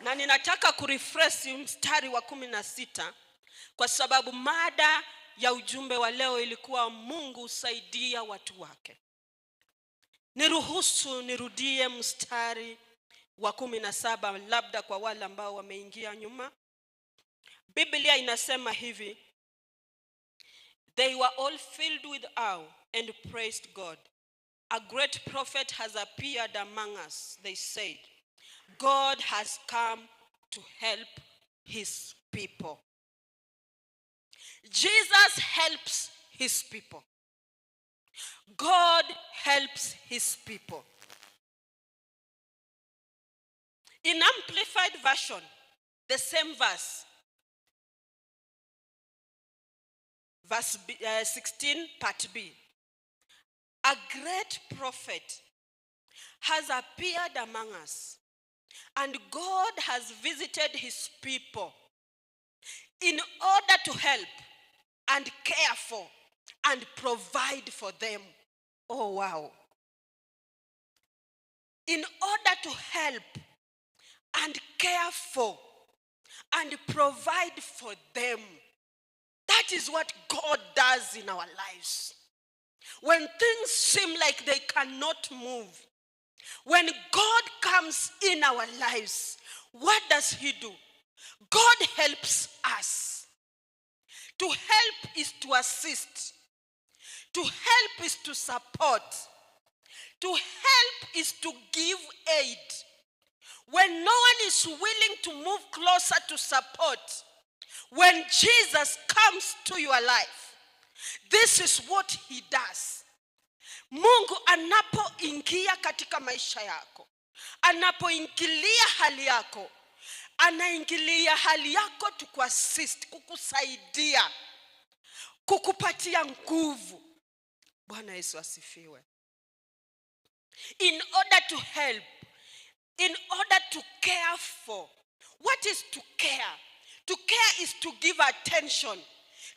na ninataka kurefresh mstari wa 16 kwa sababu mada ya ujumbe wa leo ilikuwa Mungu husaidia watu wake. Niruhusu nirudie mstari wa 17, labda kwa wale ambao wameingia nyuma. Biblia inasema hivi: "They were all filled with awe and praised God. 'A great prophet has appeared among us,' they said. 'God has come to help his people.'" Jesus helps his people. God helps his people. In Amplified Version, the same verse, verse B, 16, part B. "A great prophet has appeared among us, and God has visited his people in order to help and care for and provide for them." Oh, wow. In order to help and care for and provide for them. That is what God does in our lives. When things seem like they cannot move, when God comes in our lives, what does he do? God helps us. To help is to assist. To help is to support. To help is to give aid. When no one is willing to move closer to support, when Jesus comes to your life, this is what he does. Mungu anapoingia katika maisha yako, anapoingilia hali yako, anaingilia hali yako to kuassist, kukusaidia, kukupatia nguvu. Bwana Yesu asifiwe. In order to help, in order to care for. What is to care? To care is to give attention.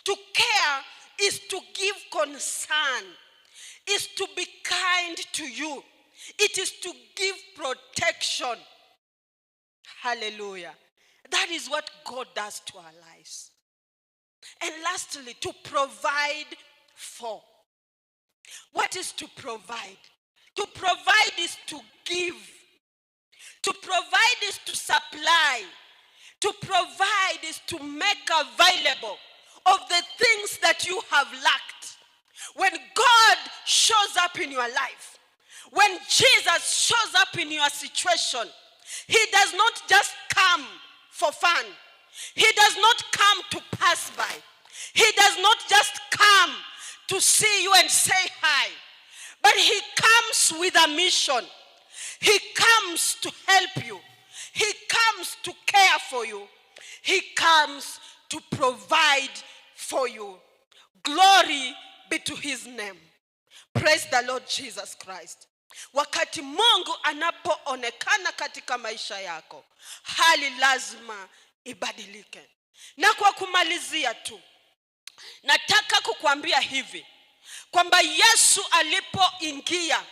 To care is to give concern, is to be kind to you. It is to give protection. Hallelujah. That is what God does to our lives. And lastly, to provide for. What is to provide? To provide is to give. To provide is to supply. To provide is to make available of the things that you have lacked. When God shows up in your life, when Jesus shows up in your situation, he does not just come for fun. He does not come to pass by. He does not just come to see you and say hi. But he comes with a mission. He comes to help you. He comes to care for you. He comes to provide for you. Glory be to his name. Praise the Lord Jesus Christ. Wakati Mungu anapoonekana katika maisha yako, hali lazima ibadilike. Na kwa kumalizia tu, nataka kukuambia hivi kwamba Yesu alipoingia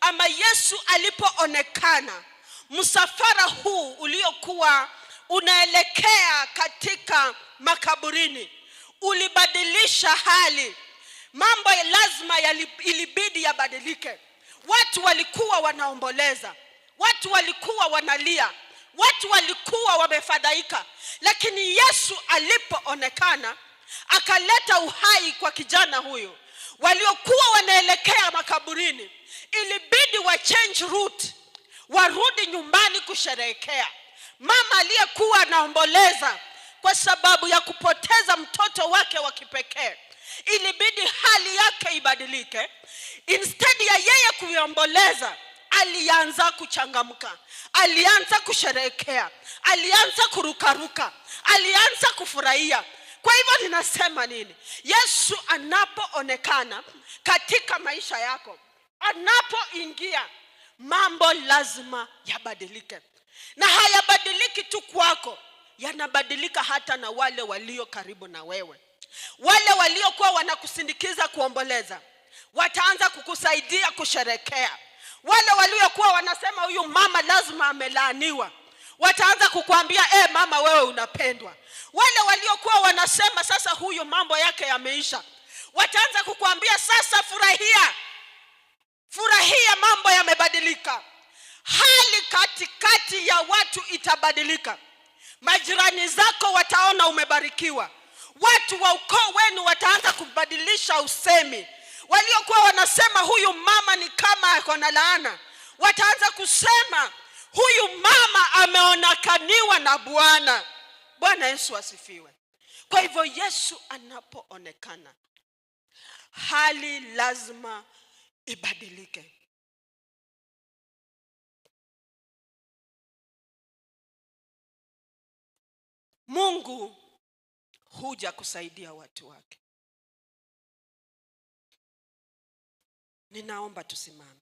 ama Yesu alipoonekana, msafara huu uliokuwa unaelekea katika makaburini ulibadilisha hali. Mambo lazima ilibidi yabadilike. Watu walikuwa wanaomboleza, watu walikuwa wanalia, watu walikuwa wamefadhaika, lakini Yesu alipoonekana akaleta uhai kwa kijana huyu. Waliokuwa wanaelekea makaburini ilibidi wa change route, warudi nyumbani kusherehekea. Mama aliyekuwa anaomboleza kwa sababu ya kupoteza mtoto wake wa kipekee, ilibidi hali yake ibadilike. Instead ya yeye kuomboleza, alianza kuchangamka, alianza kusherehekea, alianza kurukaruka, alianza kufurahia. Kwa hivyo ninasema nini? Yesu anapoonekana katika maisha yako, anapoingia, mambo lazima yabadilike. Na hayabadiliki tu kwako, yanabadilika hata na wale walio karibu na wewe. Wale waliokuwa wanakusindikiza kuomboleza wataanza kukusaidia kusherekea. Wale waliokuwa wanasema huyu mama lazima amelaaniwa, wataanza kukuambia, "Mama, wewe unapendwa." Wale waliokuwa wanasema sasa huyu mambo yake yameisha, wataanza kukuambia sasa furahia, furahia, mambo yamebadilika. Hali katikati ya watu itabadilika. Majirani zako wataona umebarikiwa. Watu wa ukoo wenu wataanza kubadilisha usemi. Waliokuwa wanasema huyu mama ni kama ako na laana, wataanza kusema huyu mama ameonekaniwa na Bwana. Bwana Yesu asifiwe. Kwa hivyo Yesu anapoonekana, hali lazima ibadilike. Mungu huja kusaidia watu wake. Ninaomba tusimame.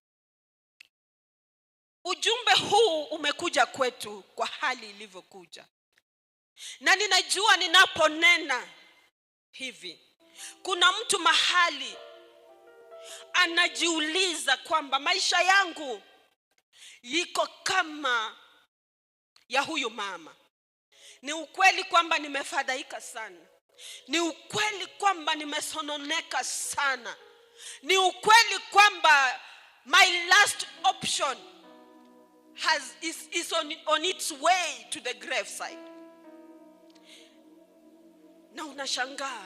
Ujumbe huu umekuja kwetu kwa hali ilivyokuja. Na ninajua ninaponena hivi, kuna mtu mahali anajiuliza kwamba maisha yangu iko kama ya huyu mama. Ni ukweli kwamba nimefadhaika sana. Ni ukweli kwamba nimesononeka sana. Ni ukweli kwamba my last option is on its way to the graveside. Na unashangaa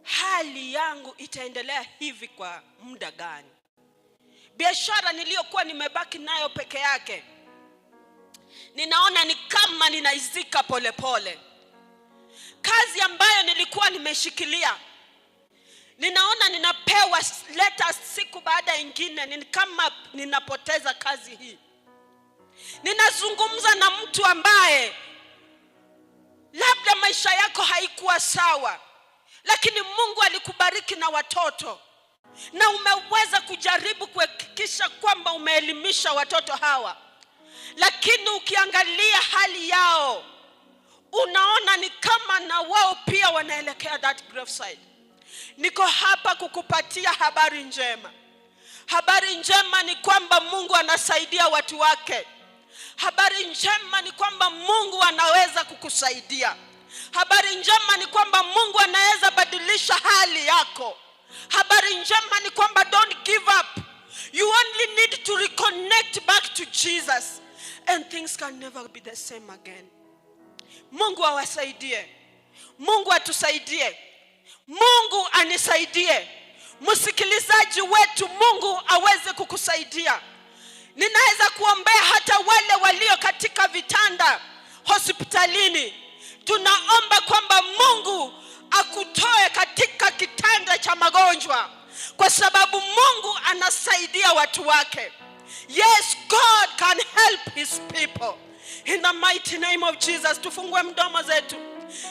hali yangu itaendelea hivi kwa muda gani? Biashara niliyokuwa nimebaki nayo peke yake, ninaona ni kama ninaizika polepole. Kazi ambayo nilikuwa nimeshikilia, ninaona ninapewa letter siku baada ingine, ni kama ninapoteza kazi hii. Ninazungumza na mtu ambaye labda maisha yako haikuwa sawa, lakini Mungu alikubariki na watoto, na umeweza kujaribu kuhakikisha kwamba umeelimisha watoto hawa, lakini ukiangalia hali yao unaona ni kama na wao pia wanaelekea that graveside. Niko hapa kukupatia habari njema. Habari njema ni kwamba Mungu anasaidia watu wake. Habari njema ni kwamba Mungu anaweza kukusaidia. Habari njema ni kwamba Mungu anaweza badilisha hali yako. Habari njema ni kwamba don't give up. You only need to reconnect back to Jesus and things can never be the same again. Mungu awasaidie. Mungu atusaidie. Mungu anisaidie. Msikilizaji wetu, Mungu aweze kukusaidia. Ninaweza kuombea hata wale walio katika vitanda hospitalini. Tunaomba kwamba Mungu akutoe katika kitanda cha magonjwa, kwa sababu Mungu anasaidia watu wake. Yes, God can help his people. In the mighty name of Jesus, tufungue mdomo zetu.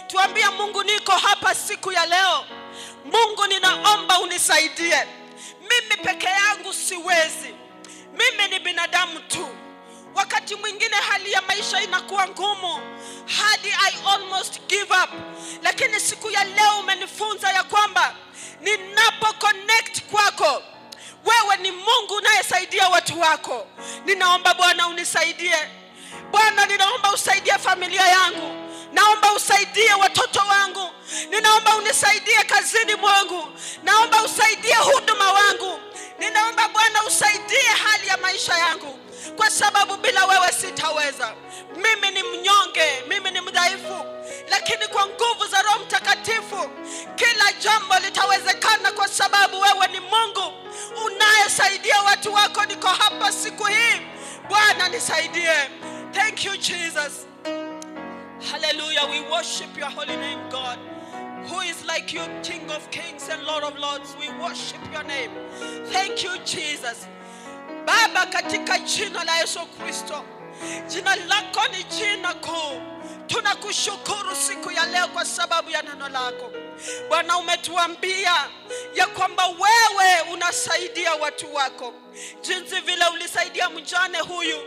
Tuambie Mungu, niko hapa siku ya leo. Mungu, ninaomba unisaidie. Mimi peke yangu siwezi. Mimi ni binadamu tu. Wakati mwingine hali ya maisha inakuwa ngumu hadi I almost give up. Lakini siku ya leo umenifunza ya kwamba ninapo connect kwako, wewe ni Mungu unayesaidia watu wako. Ninaomba Bwana unisaidie. Bwana, ninaomba usaidie familia yangu, naomba usaidie watoto wangu, ninaomba unisaidie kazini mwangu, naomba usaidie huduma wangu, ninaomba Bwana usaidie hali ya maisha yangu, kwa sababu bila wewe sitaweza. Mimi ni mnyonge, mimi ni mdhaifu, lakini kwa nguvu za Roho Mtakatifu kila jambo litawezekana, kwa sababu wewe ni Mungu unayesaidia watu wako. Niko hapa siku hii Bwana, nisaidie. Thank you, Jesus. Hallelujah. We worship your holy name, God, who is like you, King of kings and Lord of lords. We worship your name. Thank you, Jesus. Baba, katika jina la Yesu Kristo, jina lako ni jina kuu. Tunakushukuru siku ya leo kwa sababu ya neno lako. Bwana, umetuambia ya kwamba wewe unasaidia watu wako, jinsi vile ulisaidia mjane huyu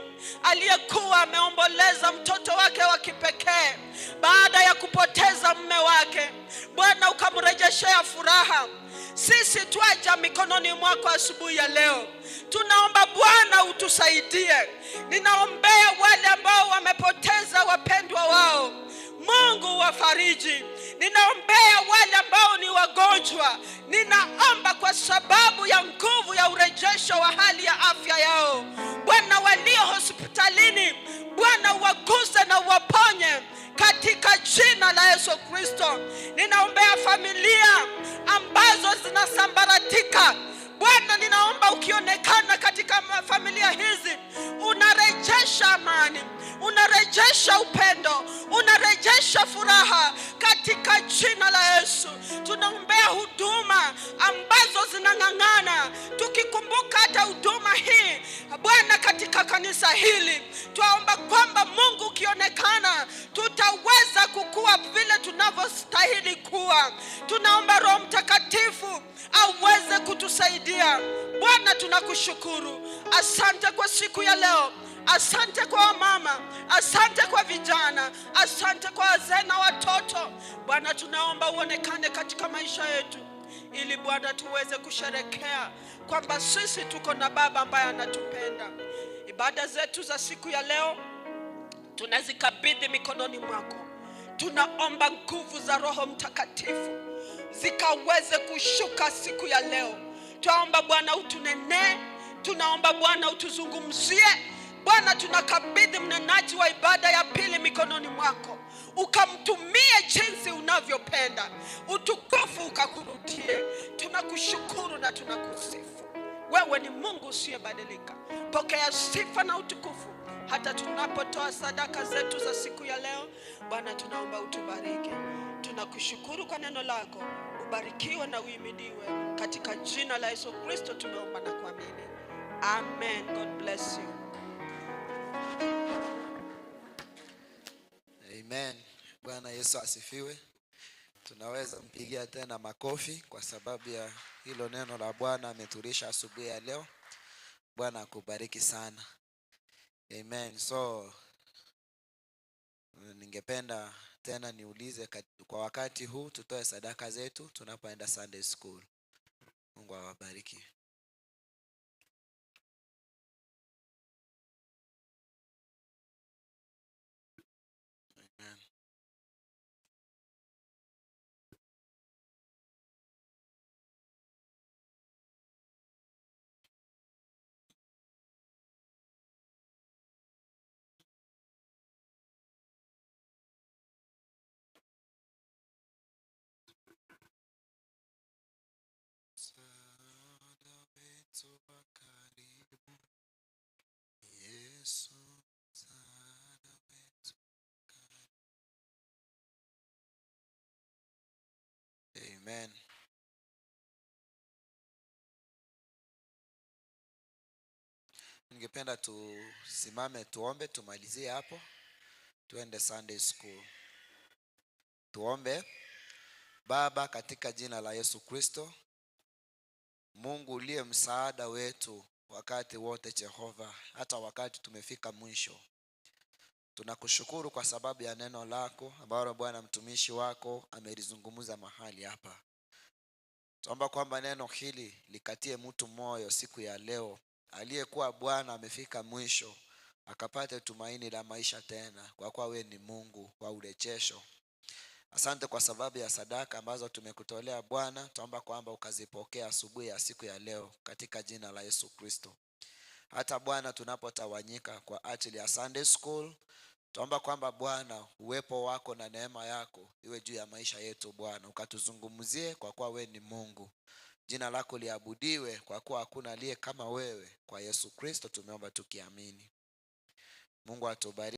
aliyekuwa ameomboleza mtoto wake wa kipekee baada ya kupoteza mume wake. Bwana, ukamrejeshea furaha. Sisi twaja mikononi mwako asubuhi ya leo, tunaomba Bwana utusaidie. Ninaombea wale ambao wamepoteza wapendwa wao, Mungu wafariji. Ninaombea wale ambao ni wagonjwa, ninaomba kwa sababu ya nguvu ya urejesho wa hali ya afya yao. Bwana, walio hospitalini, Bwana uwaguse na uwaponye katika jina la Yesu Kristo. Ninaombea familia ambazo zinasambaratika. Bwana, ninaomba ukionekana katika familia hizi, unarejesha amani, unarejesha upendo, unarejesha furaha katika jina la Yesu. Tunaombea huduma ambazo zinang'ang'ana, tukikumbuka hata huduma hii Bwana katika kanisa hili, twaomba kwamba Mungu ukionekana, tutaweza kukua vile tunavyostahili kuwa. Tunaomba Roho Mtakatifu aweze kutusaidia. Bwana, tunakushukuru, asante kwa siku ya leo. Asante kwa wamama, asante kwa vijana, asante kwa wazee na watoto. Bwana, tunaomba uonekane katika maisha yetu, ili Bwana tuweze kusherekea kwamba sisi tuko na Baba ambaye anatupenda. Ibada zetu za siku ya leo tunazikabidhi mikononi mwako. Tunaomba nguvu za Roho Mtakatifu zikaweze kushuka siku ya leo. Twaomba Bwana utunenee, tunaomba Bwana utuzungumzie. Bwana, tunakabidhi mnenaji wa ibada ya pili mikononi mwako, ukamtumie jinsi unavyopenda, utukufu ukakurudie. Tunakushukuru na tunakusifu. Wewe ni Mungu usiyebadilika. Pokea sifa na utukufu hata tunapotoa sadaka zetu za siku ya leo. Bwana, tunaomba utubariki. Tunakushukuru kwa neno lako, ubarikiwe na uimidiwe. Katika jina la Yesu Kristo tumeomba na kuamini, amen. God bless you. Amen. Bwana Yesu asifiwe. Tunaweza mpigia tena makofi kwa sababu ya hilo neno la Bwana ametulisha asubuhi ya leo. Bwana akubariki sana. Amen. So ningependa tena niulize kwa wakati huu tutoe sadaka zetu tunapoenda Sunday school. Mungu awabariki. Amen. Msaada wetu wa karibu, Yesu, msaada wetu karibu. Amen. Ningependa tusimame tuombe, tumalizie hapo, tuende Sunday school. Tuombe. Baba, katika jina la Yesu Kristo, Mungu uliye msaada wetu wakati wote, Jehova, hata wakati tumefika mwisho, tunakushukuru kwa sababu ya neno lako ambalo Bwana mtumishi wako amelizungumza mahali hapa. Tuomba kwamba neno hili likatie mtu moyo siku ya leo, aliyekuwa Bwana amefika mwisho, akapate tumaini la maisha tena, kwa kuwa wewe ni Mungu wa urejesho. Asante kwa sababu ya sadaka ambazo tumekutolea Bwana, tuomba kwamba ukazipokea asubuhi ya siku ya leo katika jina la Yesu Kristo. Hata Bwana, tunapotawanyika kwa ajili ya Sunday School, tuomba kwamba Bwana, uwepo wako na neema yako iwe juu ya maisha yetu Bwana, ukatuzungumzie kwa kuwa wewe ni Mungu. Jina lako liabudiwe kwa kuwa hakuna aliye kama wewe. Kwa Yesu Kristo tumeomba tukiamini. Mungu atubariki.